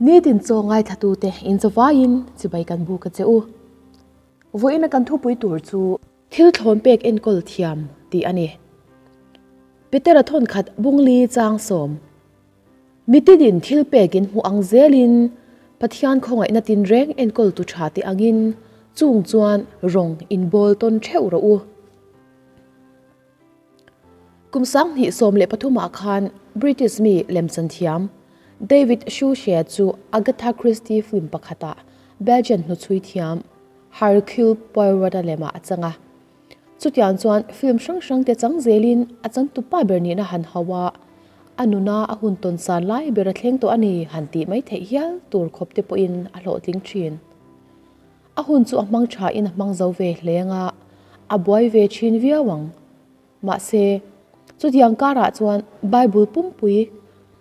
Nitin chaw ngaithlatute inzawvaiin chibai kan buk a che u. Vawiina kan thupui tur chu thil thlawn pek enkawl thiam tih a ni. Petera thawnkhat bungli chang sawm. Mitinin thil pekin hmu ang zelin Pathian khawngaihna tinreng enkawltu tha te angin chung chuan rawng inbawl tawn theuh rawh u. Kum 2013 ah khan British mi lemchan thiam David Suchet chu Agatha Christie film pakhatah Belgian hnuchhui thiam Hercule Poirot-a lemah a chang a. Chutiang chuan film hrang hrang te chang zelin a changtupa ber nihna han hauh a, a nuna a hun tawn san lai ber a thleng tawh a ni han tih mai theih hial tur khawp te pawhin a hlawhtling thin. A hun chu a hmang thain a hmang zo ve hle ang a, a buai ve thin viau ang. Mahse, chutiang karah chuan Bible pumpui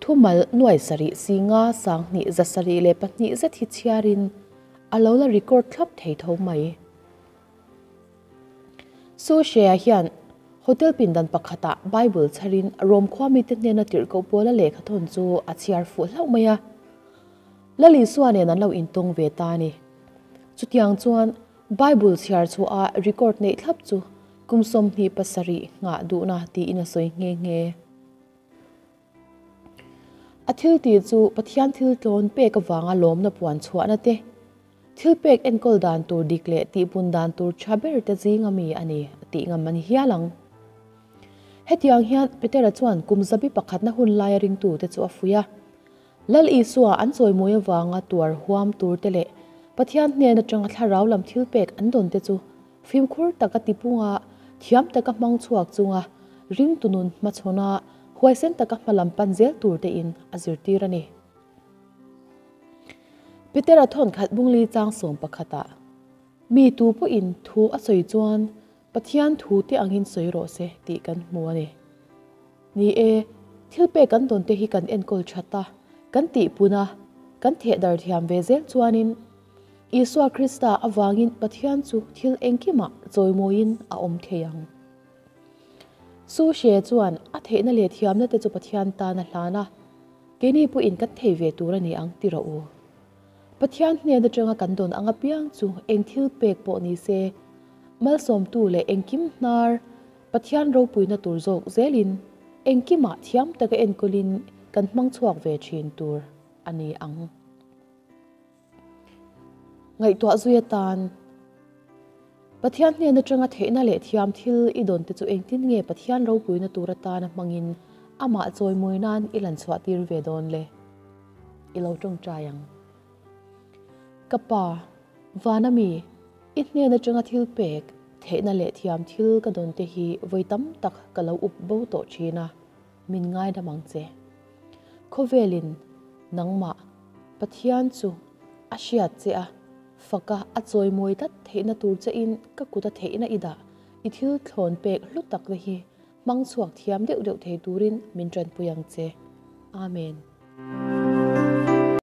thumal nuai sarih singa sanghnih zasarih leh pahnih zet hi chhiarin a lo la record thlap thei tho mai. Sushea hian hotel pindan pakhatah Bible chharin Rom khua mite hnena tirhkoh pawla lehkha thawn chu a chhiar fuh hlauh mai a. Lal Isua nen an lo intawng ve ta a ni. Chutiang chuan Bible chhiar chhuaha record neih thlap chu kum 27 nghah duhna tiin a sawi nghe nghe. A thil tih chu Pathian thil tlawn pek avanga lawmna puan chhuahna te, thil pek enkawl dan tur dik leh tihpun dan tur tha ber te zinga mi a ni tih ngam a ni hial ang. Hetiang hian Petera chuan kum zabi pakhatna hun laia ringtute chu a fuih a. Lal Isua an chawimawi avanga tuar huam tur te leh Pathian hnen atanga thlarau lam thil pek an dawn te chu fimkhur taka tipunga thiam taka hmang chhuak chunga ringtu nun hmachhawna huaisen taka hmalam pan zel tur te in a zirtir a ni. Petera thawnkhat bungli chang sawm pakhatah, Mi tu pawhin thu a sawi chuan Pathian thu te angin sawi rawh se tih kan hmu a ni. Ni e, thil pek kan dawn te hi kan enkawl that a, kan tihpun a, kan thehdar thiam ve zel chuanin Isua Krista avangin Pathian chu thil engkimah chawimawiin a awm thei ang. Su She chuan a theihna leh thiamna te chu Pathian tan a hlan a, keini pawhin kan thei ve tur a ni ang ti rawh u. Pathian hnen atanga kan dawn ang apiang chu eng thil pek pawh ni se, malsawmtu leh engkim hnar Pathian ropuina tur zawk zelin engkimah thiam taka enkawlin kan hmang chhuak ve thin tur a ni ang. Ngaihtuah zui atan Pathian hnen atanga theihna leh thiam thil i dawn te chu engtin nge Pathian ropuina tur atana hmangin amah chawimawi nan i lan chhuah tir ve dawn le? I lo tawngtai ang. Ka pa, vana mi, i hnen atanga thil pek, theihna leh thiam thil ka dawn te hi vawi tam tak ka lo up bo tawh thin a, min ngaidam ang che. Khawvelin nangmah, Pathian chu a hriat che a, faka a chawimawi tlat theihna tur chein ka kut a theihna i dah, i thil thlawn pek hlu tak te hi hmang chhuak thiam deuh deuh thei turin min tanpui ang che. Amen.